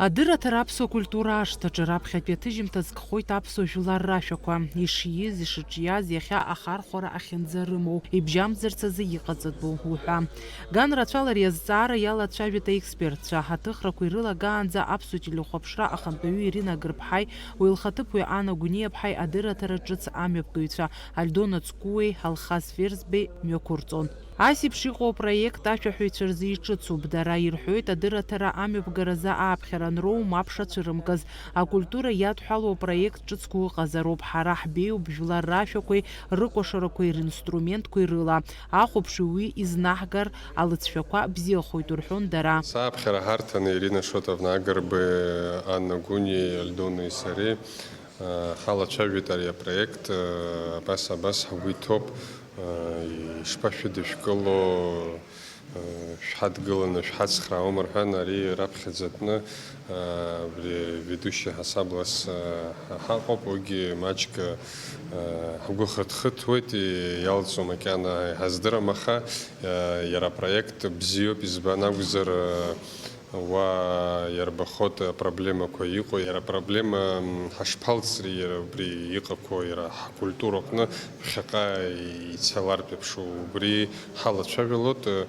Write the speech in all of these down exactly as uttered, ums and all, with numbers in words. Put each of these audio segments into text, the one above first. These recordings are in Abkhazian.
Адырраҭара аԥсуа культура ашҭаҿы раԥхьатәи аҭыжьымҭа зкхоит аԥсуа жәлар рашәақәа, ишиз, ишыҿиаз, иахьа ахархәара ахьынӡа рымоу, ибжьамӡырц азы иҟаҵатәу уҳәа. Ган рацәала ари азҵаара иалацәажәеит аекспертцәа, аҭыхрақәа ирылагаанӡа аԥсуа телехәаԥшра ахантәаҩы Ирина Гырԥҳаи уи лхаҭыԥуаҩ Ана Гәниаԥҳаи адырраҭара ҿыц амҩаԥгаҩцәа Альдона Цкуеи Алхас Ферзбеи мҩақәырҵон. Ас еиԥш иҟоу апроект ашәаҳәаҩцәа рзы иҿыцуп. Дара ирҳәоит, адырраҭара амҩаԥгаразы ааԥхьара анроуам аԥш ацәырымгаз. Акультура иадҳәалоу апроект ҿыцқәа ыҟазароуп. Ҳара ҳбеиоуп жәлар рашәақәеи рыкәашарақәеи ринструментқәеи рыла. Ахәаԥшҩы уи изнаҳгар, алыҵшәақәа бзиахоит, рҳәон дара. Сааԥхьара ҳарҭаны Ирина Шотовна Агрбеи, Анна Гәыниеи, Альдонеи сареи, э, ҳалацәажәеит ари апроект, э, абас, абас ҳгәы иҭоуп, э, ишԥашәыдышәкыло, э, шәҳадгыланы шәҳацхраауам рҳәан, ари раԥхьаӡатәны, э, абри ведущи ҳасаблас, э, ҳаҟоуп, уигьы маҷк, э, ҳгәы хыҭхыҭуеит, иалҵуа макьана иҳаздырам, аха, э, иара апроект бзиоуп, избан акәзар, э, Уа иарбахоит апроблемақәа иҟоу, иара апроблема, м, ҳашԥалҵри, иара убри иҟақәоу, иара ҳкультура аҟны ԥхьаҟа ицалартә еиԥш, убри ҳалацәажәалоит, э,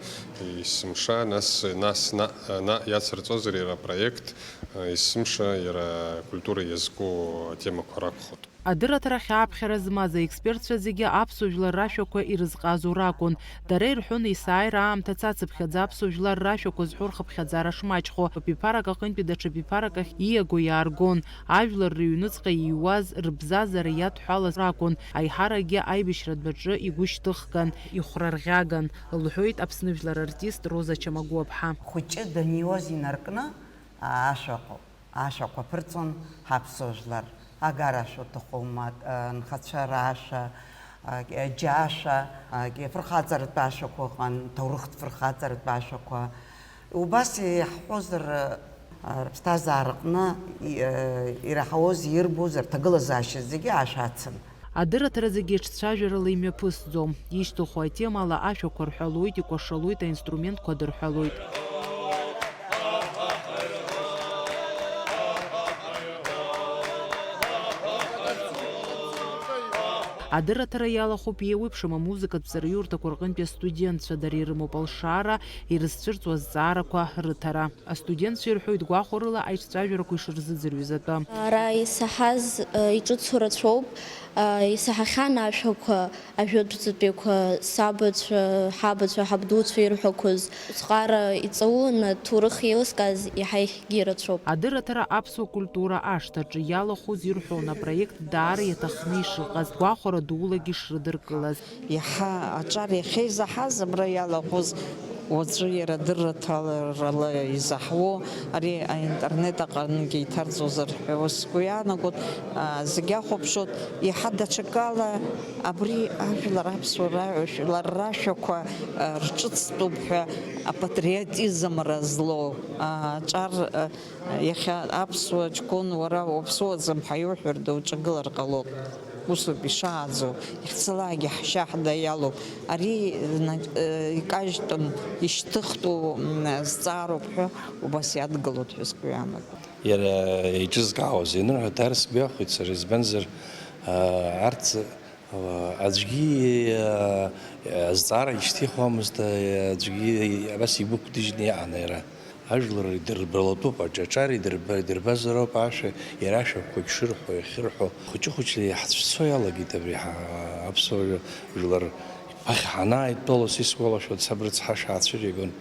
есымша, нас, нас наҟ, наҟ иацырҵозар иара апроект, э, есымша иара акультура иазку атемақәа ракәхоит. Адырраҭарахь ааԥхьара змаз аекспертцәа зегьы аԥсуа жәлар рашәақәа ирызҟазо ракәын. Дара ирҳәон, есааира аамҭа цацыԥхьаӡа аԥсуа жәлар рашәақәа зҳәо рхыԥхьаӡара шмаҷхо, ԥыԥиԥарак аҟынтәи даҽа ԥыԥиԥарак ахь ииаго иааргон, ажәлар рыҩнуҵҟа ииуаз, рыбзазара иадҳәалаз ракәын, аиҳаракгьы аибашьратә адәаҿы игәышьҭыхган, ихәрарӷьаган, лҳәоит Аԥсны жәлар артист Роза Чамагәуаԥҳа. Хәыҷы даниуаз инаркны, ашәа ыҟоуп. Ашәақәа ԥырҵон ҳаԥсуа жәлар, агара ашәа уҭахума, анхацәа рашәа, а, џьашәа, а, фырхаҵаратә ашәақәа ыҟан, ҭоурыхтә фырхаҵаратә ашәақәа. Убас иаҳҳәозар, а, рыԥсҭазаараҟны и-, а, ираҳауаз, ирбоз, рҭагылазаашьа зегьы ашәа ацын. Адырраҭара зегьы ҿцәажәарала имҩаԥысӡом. Ишьҭыху атемала ашәақәа рҳәалоит, икәашалоит, аинструментқәа дырҳәалоит. Адырраҭара иалахәуп еиуеиԥшым амузыкатә ҵараиурҭақәа рҟынтәи астудентцәа, дара ирымоуп алшара, ирызцәырҵуа азҵаарақәа рыҭара. Астудентцәа ирҳәоит гәахәарыла аиҿцәажәарақәа ишырзыӡырҩыз атәы. Ара исаҳаз, э, иҿыцу рацәоуп, э, исаҳахьан ашәақәа, ажәытәӡатәиқәа, сабацәа, ҳабацәа, ҳабдуцәа ирҳәақәоз. Усҟара иҵауланы аҭоурых еилыскааз иаҳа егьи рацәоуп. Адырраҭара аԥсуа культура ашҭаҿы иалахәыз ирҳәон апроект даара иаҭахны ишыҟаз, гәахәара дулагьы шрыдыркылаз. Иаҳа аҿар иахьеизаҳаз абра иалахәыз, уаҵәы иара адырраҭарала изаҳуоу, ари аинтернет аҟынгьы иҭарҵозар ҳәа сгәы иаанагоит, а, зегь ахәаԥшуеит, иаҳа даҽакала абри ажәлар аԥсуа ра-, жәлар рашәақәа, а, рҿыцтәуп ҳәа апатриотизмра злоу, а, аҿар, а, Иахьа аԥсуа ҷкәын, уара уаԥсуаӡам ҳәа иуҳәар, дуҿагылар ҟалоит. Усоуп ишааӡо, иахьцалакгьы ҳшьа ҳда иалоуп. Ари, на-, э, икажьтәым, ишьҭыхтәу, м, зҵаароуп ҳәа убас иадгылоит ҳәа сгәы иаанагоит. Иара еиҿызкаауаз ианырҳәа, даара сгәы иахәеит сара, избанзар, а, арҭ Аӡәгьы, э, азҵаара ишьҭихуамызт, э, аӡәгьы абас игәы кәдыжьны иҟан иара. Ажәлар идырбалатәуп, аҿ-, аҿар идырба-, идырбазароуп ашәа, иара ашәақәагь шырҳәо, иахьырҳәо. Хәыҷы-хәыҷла иаҳцәцо иалагеит абри ҳа-, аԥсуа жәлар. Ԥахьа ҳанааидтәалоз исгәалашәоит, саб рыцҳа шаацәыригон,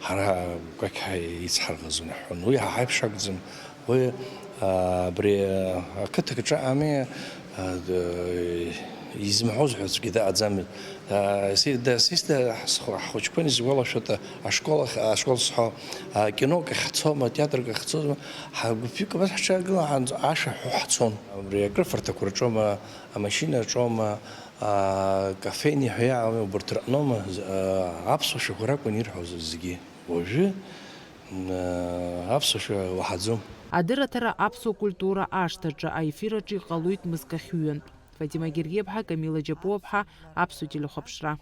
ҳара гәақь ҳаицҳарӷызон иаҳҳәон. Уи ҳа ҳаиԥш акәӡам. Уи, а, абри, а, ақыҭаҿы ами, а, д-, изымҳәоз ҳәа аӡәгьы дыҟаӡамызт. А, си-, да, сис-, да, ҳхәыҷқәа исгәалашәоит, а, ашкол ахь, ашкол сҳәо, а, кинок ахь ҳцома, театрк ахь ҳцома, ҳа-, гәыԥҩык абас ҳҽаангылан, ҳанҵ-, ашәа ҳҳәо ҳцон. Абри акрыфарҭақәа рҿома, амашьына рҿома, а, кофейни ҳәа иаауеи, убарҭ рыҟнома, з-, а, аԥсуа шәақәа ракәын ирҳәоз зегьы. Уажәы Аԥсуа шәа уаҳаӡом. Адырраҭара аԥсуа культура ашҭаҿы аефир аҿы иҟалоит мызкахь ҩынтә. Фатима Гергиаԥҳа, Камила Џьапуаԥҳа, Аԥсуа телехәаԥшра.